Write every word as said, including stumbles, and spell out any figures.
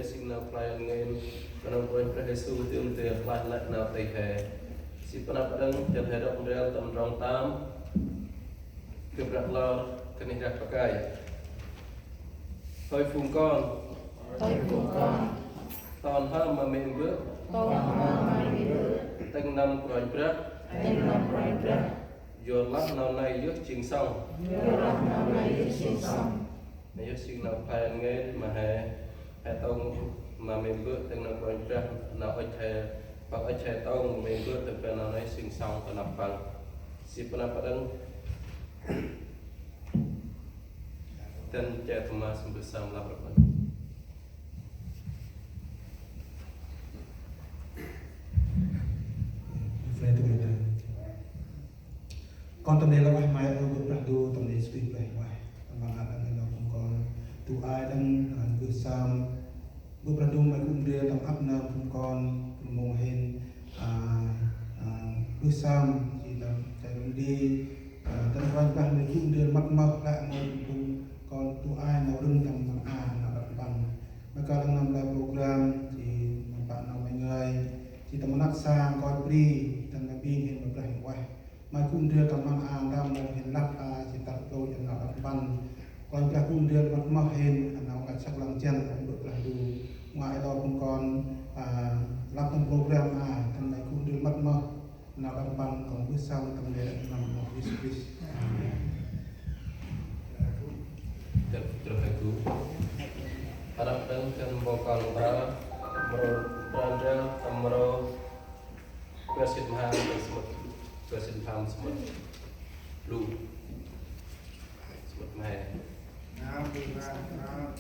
Sĭn nau play ngăn, knŏng Kôranh Brah Yêsu dơm dơi play lĕ nau tih he. Sĭn panăp đŏng, jan he rŏk ndrel tâm trong tam. Gâp rah lor, kơnh rah pakơi. Hơi phung kon. Hơi phung kon. Ton hơ ma mê̆ mbơ̆. Ton hơ ma mê̆ mbơ̆. Tĭng năm Kôranh Brah. Tĭng năm Kôranh Brah. Yorlah nau nây yơh jêng sŏng. Yorlah nau nây yơh jêng sŏng. Nây yơh jêng nau phai ăn ngên ma he, he tông ma mê̆ mbơ̆ tĭng năm Kôranh Brah, nau ŭch he, păng ŭch he tông mê̆ mbơ̆ tĭng pe nau nây jêng sŏng panăp păng. Sĭn panăp đŏng. Dăn che Thomas mbơ̆ sơm lăp rơpăn. Kon tâm nê lah ueh May ơ Kôranh Brah Ndu, tâm nê sui ueh ueh. Tâm ban ăt nê nau phung kon. Tu ai đăng, a, gơh sơm. Kôranh Brah Ndu May gŭ ndrel tâm ăp nơm phung kon, phung mông hên, a, a, gơh sơm, jêh tâm chai rŭng đê, a, tâm Kôranh Brah May gŭ ndrel măt mơh lĕ mông phung kon tu ai nau rŭng tâm ban a, nau đăp mpăn. May kơl đăng năm lĕ program, jêh mâm pă nau May ngơi, jêh tâm mnăk sang koi bri, tâm nau bêng hên ma Brah Huêng Ueh. May gŭ ndrel tâm ban a, tâm nau hên lăp a, jêh tât klô jêh nau đăp mpăn. Kôranh Brah gŭ ndrel măt mơh hên, nau ngăch săk lăng jăn, Kôranh Brah Ndu. Ngoai lor phung kon, a, lăp tâm program a, tâm May gŭ ndrel măt mơh, nau đăp mpăn, kon gŭ sơm tâm nê năm mơh Yêsu Krist. Amen. Dăn trôk he gŭ. Arăp đăng dăn bông kon ba, mrô, pran đăng, tâm mrô, Bar sĭn mham, bar sĭn mham, bar sĭn mham, bar sĭn mham, bar sĭn mham.